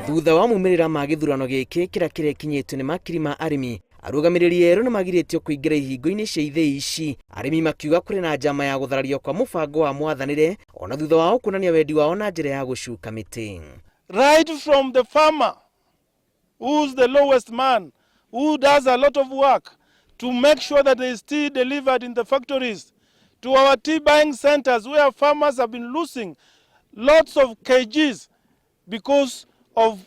Thutha wa maumĩrĩra ma gĩthurano gĩkĩ kĩrĩa kĩrekinyĩtio nĩ makiri ma arĩmi, arũgamĩrĩri erũ nĩ magirĩtio kũingĩra ihingo-inĩ cia ithĩi ici, arĩmi makiuga kũrĩ na njama ya gũtharario kwa mũbango wa mwathanĩre ona thutha wao kuonania wendi wao na njĩra ya gũcuka mĩtĩ. Right from the farmer, who's the lowest man, who does a lot of work to make sure that there is tea delivered in the factories, to our tea buying centers where farmers have been losing lots of kgs because of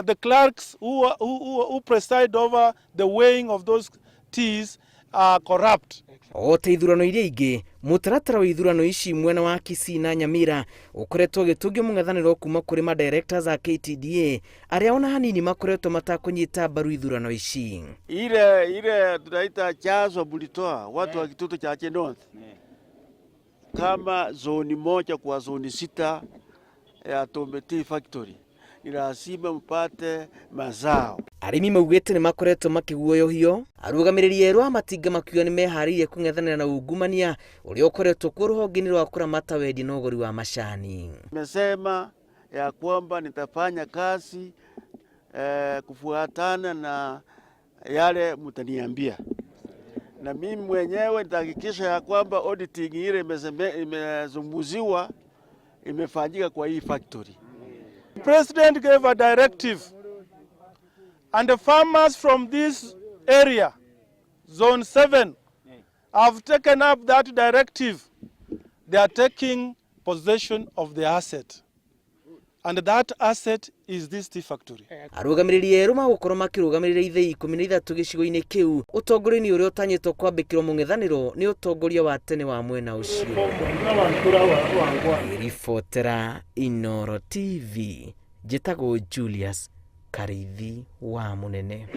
the clerks who preside over the weighing of those teas are corrupt. O ta ithurano iria ingĩ, mũtaratara wa ithurano ici mwena wa Kisii na Nyamira ũkoretwo ũgĩtũngio mũng'ethanĩro kuma kũrĩ ma directors a KTDA arĩa ona hanini makoretwo matakũnyita mbaru ithurano ici. Ile tunaita chazo mlitoa watu wa Kitutu Chache North kama zoni moja kwa zoni 6 ya Tombe Tea Factory, ni lazima mpate mazao. Arĩmi maugĩte nĩ makoretwo makĩguoyohio, arũgamĩrĩri erũ a matinga makiuga nĩ meharĩirie kũng'ethanĩra na ungumania ũrĩa ũkoretwo kuo rũhonge-inĩ rwa kũramata wendia na ũgũri wa macani. Nimesema ya kwamba nitafanya kazi kufuatana na yale mtaniambia, na mimi mwenyewe nitahakikisha ya kwamba auditing ile imezungumziwa imefanyika kwa hii factory. President gave a directive, and the farmers from this area, Zone 7, have taken up that directive. They are taking possession of the asset, and that asset is this tea factory. Arũgamĩrĩri erũ magũkorwo makĩrũgamĩrĩra ithĩi 13 gĩcigo-inĩ kĩu, ũtongoria-inĩ ũrĩa ũtanyĩtwo kwambĩkĩrwo mũng'ethanĩro nĩ ũtongoria wa tene wa mwena ũcio. Ribotera Inooro TV, njĩtagwo Julius Karithi wa Mũnene.